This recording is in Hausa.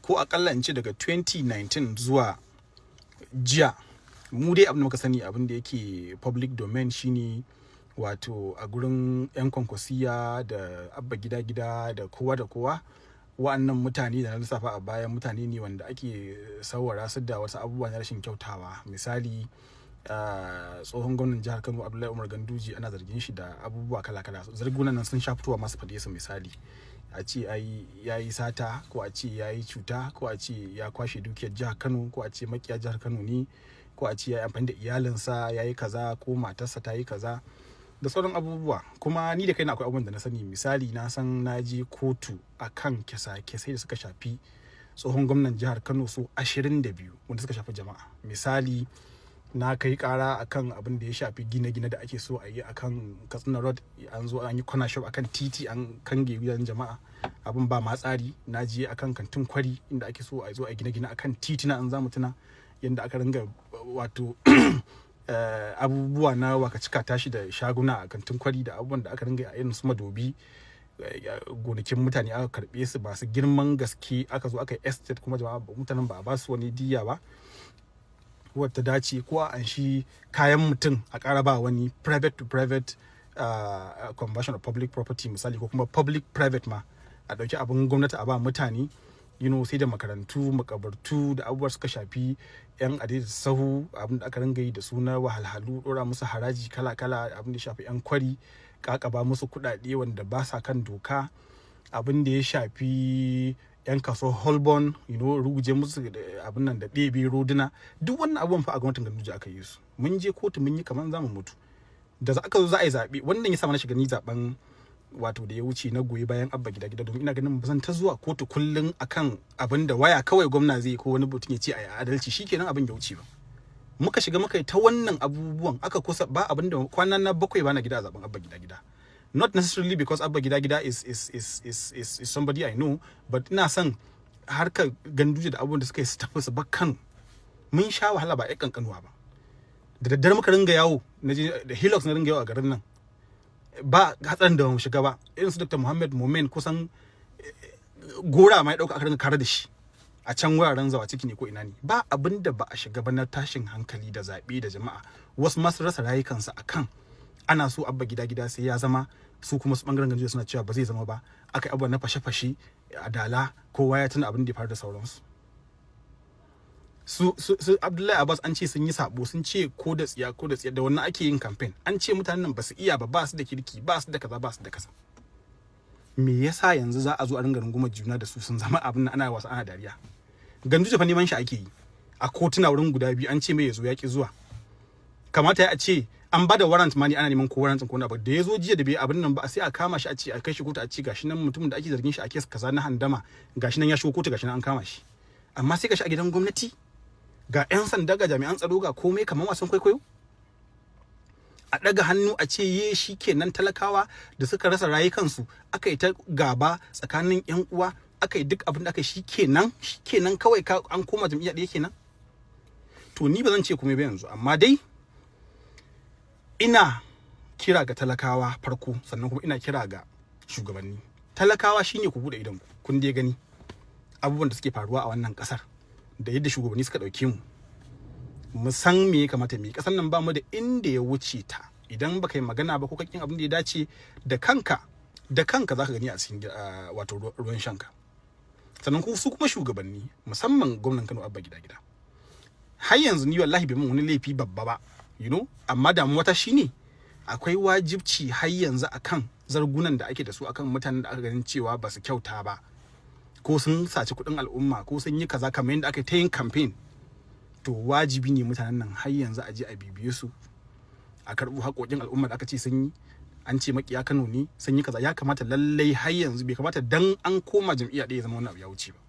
Ko akalla in ce daga 2019 zuwa jiya, mu dai abin da muka sani, abin da yake public domain shine, wato a gurin 'yan Kwankwasiya da Abba Gida Gida da kowa da kowa, wa'annan mutane da na lissafa a baya mutane ne wanda ake sawara su da wasu abubuwa na rashin kyautawa. Misali, tsohon gwamnan jihar Kano Abdullahi Umar Ganduje ana zargin shi da abubuwa kala-kala. Zargunan nan sun sha fitowa masu faɗe su. Misali, a ce ai ya yi sata, ko a ce ya yi cuta, ko a ce ya kwashe dukiyar jihar Kano, ko a ce makiya jihar Kano ne, ko a ce ya yi amfani da iyalinsa ya yi kaza, ko matarsa ta yi kaza, da sauran abubuwa. Kuma ni da kaina akwai abubuwan da na sani. Misali, na san na je kotu akan kyasa-kyasai da suka shafi tsohon gwamnan jihar Kano su 22 wanda suka shafi jama'a. Misali, na kai kara akan abin da ya shafi gine-gine da ake so a yi akan Katsina Road. An zo an yi corner shop akan titi, an kange gidan jama'a, abin ba ma tsari. Na je akan Kantin Kwari, inda ake so a zo a gine-gine akan titina. An zamu tuna yadda aka ringa wato abubuwa na waka cika tashi da shaguna a Kantin Kwari, da abubuwan da aka ringa a irin su Madobi, gonakin mutane aka karbe su masu girman gaske, aka zo aka yi estate, kuma jama'a, mutanen ba a ba su wani diya ba wadda dace, ko a anshi kayan mutum a ƙara ba wani, private to private conversion of public property misali, ko kuma public private ma, a ɗauki abin gwamnati a ba mutane, sai da makarantu, makabartu, da abubuwa suka shafi yan adaidaita sahu, abin da aka ringa yi da suna wahalhalu, ɗora musu haraji kala-kala, abin da shafi yan kwari, kakaba musu kuɗaɗe wanda ba sa kan doka, abin da ya shafi yan kasuwar Holborn, ruguje musu abin nan da ɗebe roduna. Duk wannan abubuwan fa a gwamnatin Ganduje aka yi su. Mun je kotu, mun yi kamar za mu mutu. Da za aka zo za a yi zaɓe, wannan ya sa na shiga ni zaɓen wato da ya wuce na goyi bayan Abba Gida Gida, domin ina ganin ba zan ta zuwa kotu kullum akan abin da waya kawai gwamna zai ko wani mutum ya ce a yi adalci, shikenan abin ya wuce ba. Muka shiga muka yi ta wannan abubuwan, aka kusa ba abin da kwanan na 7 bana gida a zaben Abba Gida Gida. Not necessarily because Abba Gida Gida is somebody I know, but ina son harkar Ganduje da abubuwan da suka yi su tafi su bar Kano. Mun sha wahala ba ƴan kankanuwa ba. Da daddare muka ringa yawo, na je da Hilux na ringa yawo a garin nan, ba hatsarin da mu shiga ba. Irin su Dr. Muhammad Momen, kusan gora ma ya dauka aka ringa kare da shi a can wuraren zawa ciki ne ko ina ne. Ba abin da ba a shiga ba na tashin hankali da zaɓe da jama'a, wasu masu rasa rayukansu akan ana so Abba Gida Gida sai ya zama, su kuma su bangaren Ganduje suna cewa ba zai zama ba. Aka yi abubuwa na fashe-fashe a Dala, kowa ya tuna abin da ya faru da sauransu. Su Abdullahi Abbas an ce sun yi sabo, sun ce ko da tsiya ko da tsiya, da wannan ake yin campaign. An ce mutanen nan ba su iya ba, ba su da kirki, ba su da kaza, ba su da kaza. Me yasa yanzu za a zo a ringa rungumar juna da su, sun zama abin nan, ana wasa ana dariya? Ganduje fa neman shi ake yi a kotuna wurin guda biyu, an ce mai ya zo ya ki zuwa. Kamata ya a ce an ba da warrant ma ne, ana neman ko warrant ko wani abu. Da ya zo jiya da bai abin nan ba, sai a kama shi, a ce a kai shi kotu, a ce gashi nan mutumin da ake zargin shi a case kaza na handama, gashi nan ya shigo kotu, gashi nan an kama shi. Amma sai gashi a gidan gwamnati, ga 'yan sanda, ga jami'an tsaro, ga komai, kamar wasan kwaikwayo. A ɗaga hannu a ce ye shi kenan. Talakawa da suka rasa rayukansu, aka yi ta gaba tsakanin 'yan uwa, aka yi duk abin da aka yi, shi kenan, shi kenan kawai an koma jam'iyya ɗaya kenan. To, ni ba zan ce komai ba yanzu, amma dai ina kira ga talakawa farko, sannan kuma ina kira ga shugabanni. Talakawa shine ku bude idon ku, kun dai gani abubuwan da suke faruwa a wannan kasar da yadda shugabanni suka dauke mu. Mu san me ya kamata mu yi. Kasar nan ba mu da inda ya wuce ta. Idan baka yi magana ba ko kakin abin da ya dace da kanka, da kanka zaka gani a cikin wato ruwan shanka. Sannan su kuma shugabanni, musamman gwamnan Kano Abba Gida Gida, har yanzu ni wallahi bai min wani laifi babba ba, amma damuwa ta shine akwai wajibci har yanzu akan zargunan da ake da su akan mutanen da aka ganin cewa ba su kyauta ba, ko sun saci kuɗin al'umma, ko sun yi kaza, kamar yadda aka ta yin campaign. To, wajibi ne mutanen nan har yanzu a je a bibiye su, a karɓo haƙoƙin al'umma da aka ce sun yi, an ce makiya Kano ne, sun yi kaza. Ya kamata lallai har yanzu, bai kamata dan an koma jam'iyya ɗaya zama wani abu ya wuce ba.